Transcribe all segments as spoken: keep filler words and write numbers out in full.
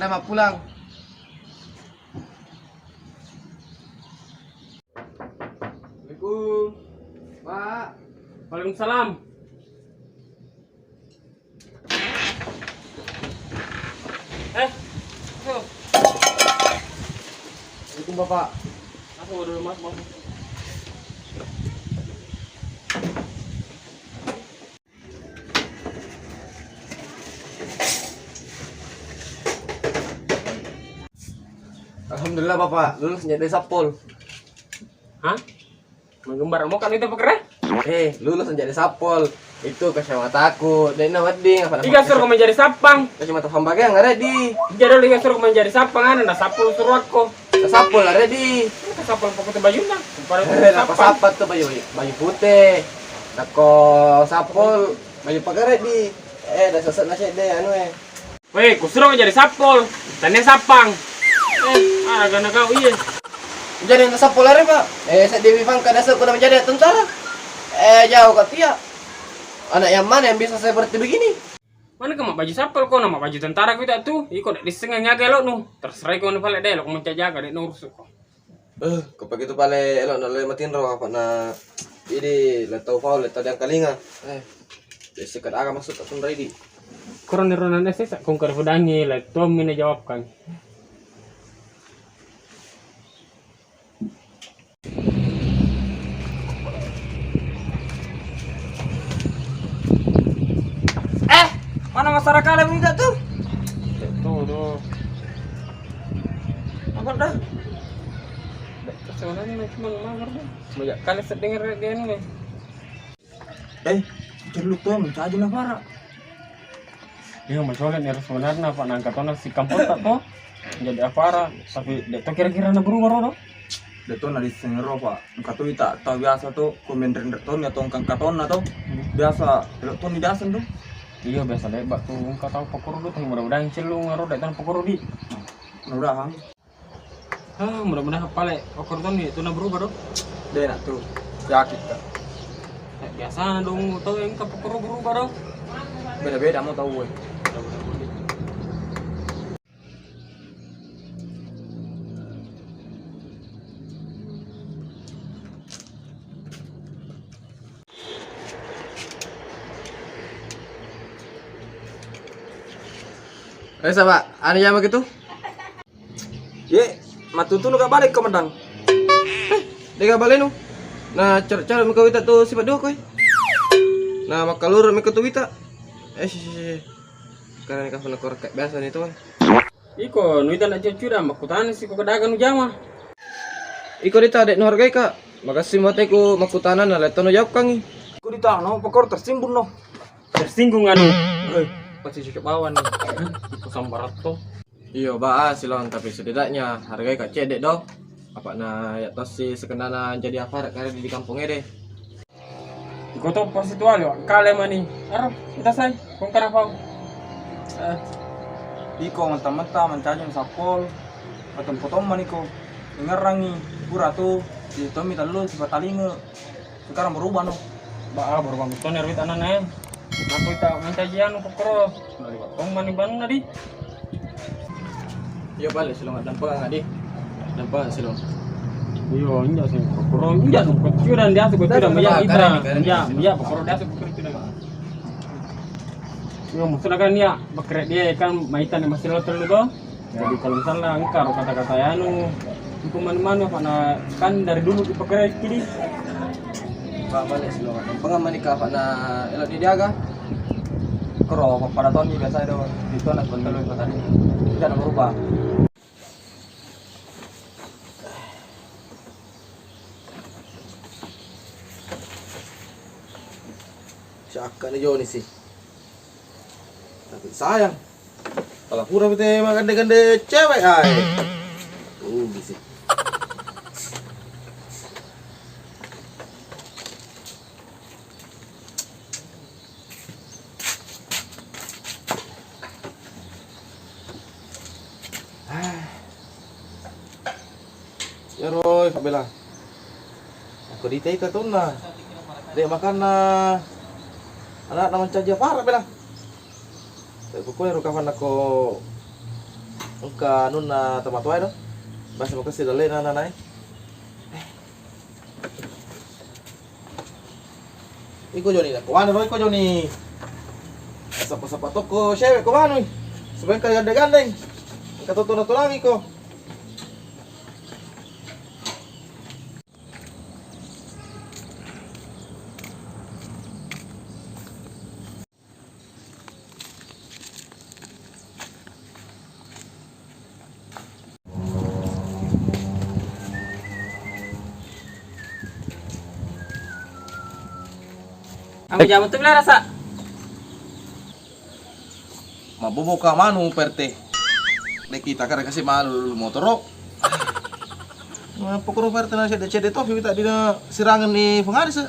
Selamat pulang. Assalamualaikum, Pak. Waalaikumsalam. Eh, tuh. Assalamualaikum, Bapak. Masuk dulu, Mas, masuk. Alhamdulillah, Bapak, lulus jadi satpol. Hah? Menggembar mo kan itu pekerja? Eh, lulus menjadi satpol. Itu kacamataku. Dek na wedding apa namanya? Iga suruh menjadi sapang. Kacamata pembagian ada di. Jadi lu iga suruh menjadi sapang, ada na satpol suruh aku. Satpol ada di. Satpol pokoknya baju na. Eh, apa satpol tuh baju, baju putih. Nako satpol baju pagare di. Eh, dah sesek nasi deh anu eh. Weh, kusuruh jadi satpol, tania sapang. Eh, ah, gana kau iya. Jadi na satpol are, Pak. Eh, saya Dewi Fangka dasar kuda menjadi tentara. Eh, jauh kau tia. Anak yang mana yang bisa seperti begini? Mana kau mak baju satpol kau, nama baju tentara kita tuh. Iko dak disengaja gelo nu. Terserah kau nu pale deh, lo kau mencajaga deh, no urusuk kau. Eh, ko pagitu pale elo na le matinro apa na idi le tau pau le tau diangkalinga. Eh, de sikat aga masuk tak sunrai di. Kurang niro nanda sesa kong kare fudangi le tuang mina jawabkan. Eh, mana masyarakat le minta tuh? Tuh, tuh. Apa dah? Sebenarnya cuma mager deh. Banyak kali sedengar dia ini. Eh, cellu tuh mencaji na para. Iya, macolet nih sebenarnya apa nangka tona si kampung tak tuh. Jadi apa, tapi dek to kira-kira na berubah rodo. Dek to na di sengero, Pak. Engka to ita tau biasa to, komen render to ni atau engka katonna to. Biasa, dek to ni biasa tuh. Iya, biasa deh, bak tuh engka tau pokoro do, tapi mudah-mudahan cellu ngaro dek tan pokoro di. Mudah-mudahan. Ah, mudah-mudahan pale okor toni itu na berubah do. De na tu. Yakin ta. Eh, biasa dong tau yang ke pokoro berubah do. Beda-beda mau tau we. Eh, sama, anu ya begitu? Ye, matuntunu ka bale ko medang. Eh, dega balenu. Na caro-caro mika wita tu sipa dua koi. Na makkaluru mika tu wita. Eh, si, si, si. Karena ka fana korek biasa ni tu. Iko nuita na cucu dan makkutana si ko kedagang nu jama. Iko dita dek nu hargai ka. Makasih mate ku makkutana na leto nu jawab kangi. Ku dita no pokor tersimbun no. Tersinggung anu. Eh, pasti cocok bawang nih. Iko sambaratto. Iyo, ba, ah, silong, tapi setidaknya hargai ka cedek do. Apa na ya tosi sekenana jadi aparat kare di kampung ede. Iko to pasti tuale, kale mani. Aro, kita sai, kong kenapa? Eh, iko mentah-mentah mencajang sapol, potong-potong maniko. Dengerangi, pura tu, di tomi tellu sipatalinge. Sekarang berubah no. Ba, ah, berubah betul nih ruit anak nih. Aku tak mencaji anu kokro. Nari bakong mani ban nadi. Iya balik silong dampak nggak di. Dampak silong. Iyo, injak sih kokro, injak sih kokro dan dia sih kokro dan banyak kita. Injak, injak kokro dia sih kokro itu dah. Iyo, maksudnya kan ya, bekerja dia kan maitan masih lo terlalu tuh. Jadi kalau misalnya engka ro kata-kata anu, itu manu-manu apa na kan dari dulu dipakai kiri. Ba balik silo. Pengaman nikah apa na elok dijaga. Kero pada tahun ini biasa itu itu anak betul itu tadi. Tidak ada berubah. Siakka ni Joni sih. Tapi sayang. Kalau pura bete magande-gande cewek, ai. Uh, bisi. Yaro, Kak Bella. Aku ditai tatonna. Dek makanna anak na mancaji apa, Bella? Tapi pokoknya ro kapan nako Engka anunna tomatoae do. Biasa makessing dalle'na nanae. Iko joni, ko mana ro iko joni. Sapa-sapa toko cewek ko manui. Sebenarnya gandeng-gandeng. Engka toto natulangi ko. Apa jamu tu rasa? Mabbobo ka manu P R T. Dek kita kada kasi malu motoro. Mapokoro P R T na cede-cede tofi tak dina sirangan ni pengaris.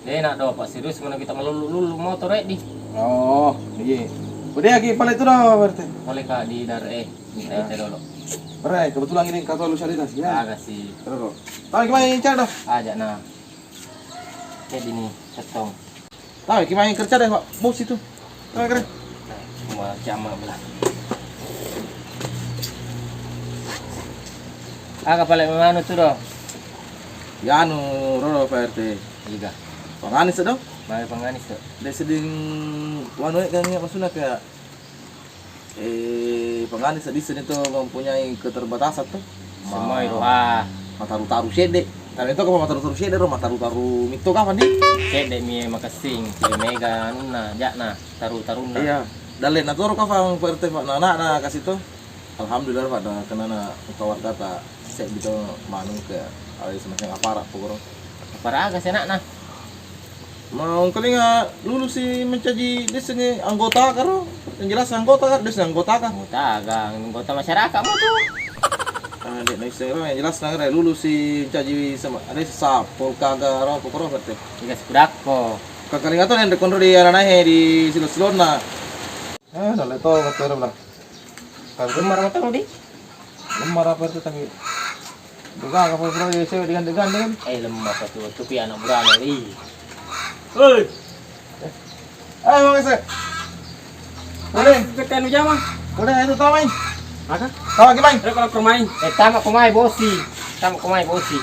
De nak do, Pak, serius mana kita melulu-lulu motor, eh, di. Oh, iya. Udah lagi pale itu dah, P R T. Boleh, Kak, di dar-, eh, minta Ya. Ente dulu. Berai, kebetulan ini kata lu cari tas, ya. Ada sih. Terus, lo. Tahu gimana ini, Cak, dah? Aja, nah. Kayak gini, setong. Tahu gimana kerja deh, Pak? Bos itu. Tahu keren. Nah, cuma jama belah. Aga pale memanu tu do? Ya anu, roro, Pak R T. Iga. Panganis do? Mai panganis do. Dek seding wanu, eh, kan, ya, maksudnya kayak, eh, panganis sedih sini tuh mempunyai keterbatasan tuh. Semua itu, ah. Mataru-taru sedek. Tapi itu kalau mataru-taru sedek, ro, mataru-taru mito kapan nih? Sedek mi makessing, si mega anunna, jakna, taru-tarunna. Iya. Dalle na toro kapan P R T, Pak, na anak-anak kasih tuh. Alhamdulillah, Pak, da kenana keluarga ta sek gitu manu ke alai semacam aparat pokoro. Aparat aga senakna? Mau kelinga lulusi mencaji desengi anggota karo, yang jelas anggota karo, desengi anggota kah? Anggota aga, anggota masyarakat mau tuh. Ah, dek naiseng ro, yang jelas nang re lulusi mencaji sama ada sapol kaga ro pokoro kate. Tiga sepudakko. Kakalinga to nende konro di ananahe di silo-silonna. Eh, dalle to kate ro lah. Kalau gemar mata lo di? Gemar apa itu tapi? Buka apa bro ya cewek digandeng-gandeng. Eh, lemah apa tuh? Tuh pi anak burane. Ih. Hei. Eh, mau ngecek. Boleh. Tekan jama. Boleh itu tahu main. Maka? Tahu lagi main. Eh, kalau ke rumah. Eh, tama ke rumah bosi. Tama ke rumah bosi.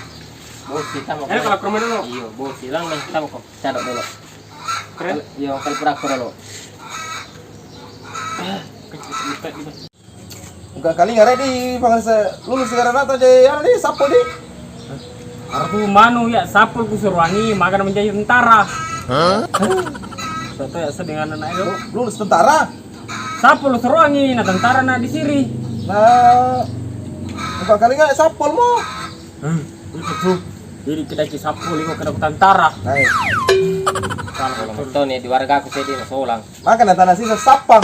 Bosi tama ke rumah. Eh, kalau ke rumah dulu. Iya, bosi lang nih, tama kok. Cadok dulu. Keren. Iya, kalau pura dulu. Buka kali ngare di pangasa lulus sekarang rata je anu di sapo di. Aku manu ya sapo ku suruangi makan menjadi tentara. Hah? Toto ya sedeng anak itu. Lulus tentara. Sapo lu suruangi na tentara na di siri. Nah, buka kali ngare sapo mo. Hah, itu tuh. Jadi kita ci sapo lima kena tentara. Hai. Kalau betul nih di warga aku sedih solang. Maka na tanah sisa sapang.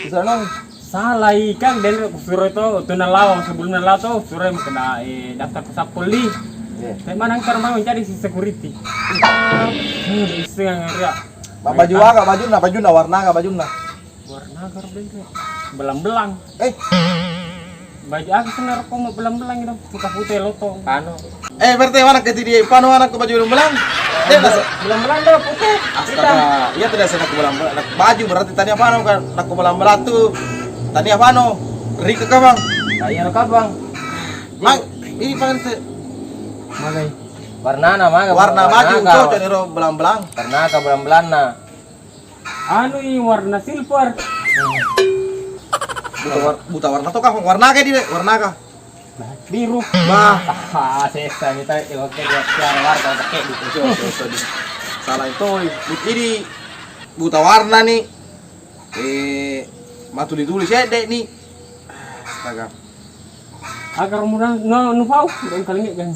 Sisa nong. Salah ikan dan kusuro itu tu nalawa sebelum nalawa tu suro yang kena eh, daftar ke Sapolri. Iya. Tapi mana ntar mau mencari si security. Hmm, iseng yang ria. Ba-, baju aga bajunna, bajunna warna aga bajunna. Warna aga bajunna. Belang-belang. Eh. Baju aga senar kok mau belang-belang itu. Putih-putih loto. Pano. Eh, berarti mana ke tadi? Pano anak ke baju belang-belang? Eh, nasa. Belang-belang dah putih. Astaga, iya tidak sana ke belang-belang. Baju berarti tadi apa kan? Nak ke belang-belang tuh. Tadi apa no? Rika kabang. Nah, iya kabang. Mang, ini pangan se. Mana? Warnana maga. Warna baju cocok nih ro belang-belang. Warna aga belang-belang na. Anu i warna silver. Buta, war-, buta warna to kah? Warna aga di warna aga? Biru. Bah. Ah, sesa ni tadi oke dia tiara warga pakai di. Oke, oke, oke. Salah itu. Ini buta warna nih. Eh, matuli-tuli sedek nih. Astaga. Agar mudah no nufau dan kalingit kan.